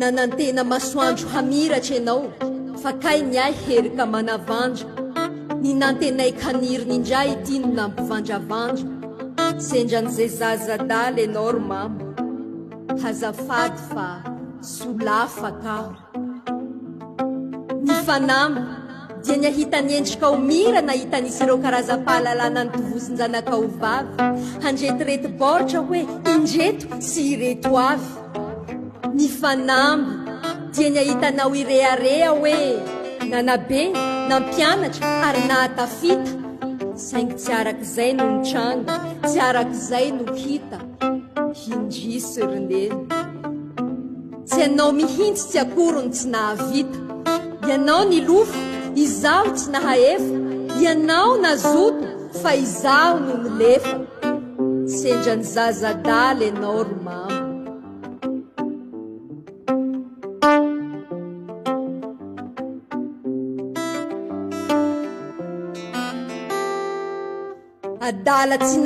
Nanantena masoandro hamiratra ianao fa kay ny ahy herika manavandra. Ny nantenaiko hanirina indray ity no nampivandravandra. Sendra an'izay zaza adala ianao ry mama. Azafady fa solafaka aho. Ny fanamby dia ny hahita ny endrikao mira nahita nisy ireo karazam-pahalalana notovozin-janakao vavy, handretirety baoritra hoe indreto sy ireto avy. Ny fanamby dia ny hahitanao hirehareha hoe nanabe, nampianatra ary nahatafita, saingy tsy arak'izay no nitranga, tsy arak'izay no hita. Indrisy ry Neny. Tsy ianao mihitsy tsy akory no tsy nahavita. Ianao nilofo, izaho tsy nahaefa. Ianao nazoto, fa izaho no nilefa. Sendra ny zaza adala ianao ry mama. Adala tsy.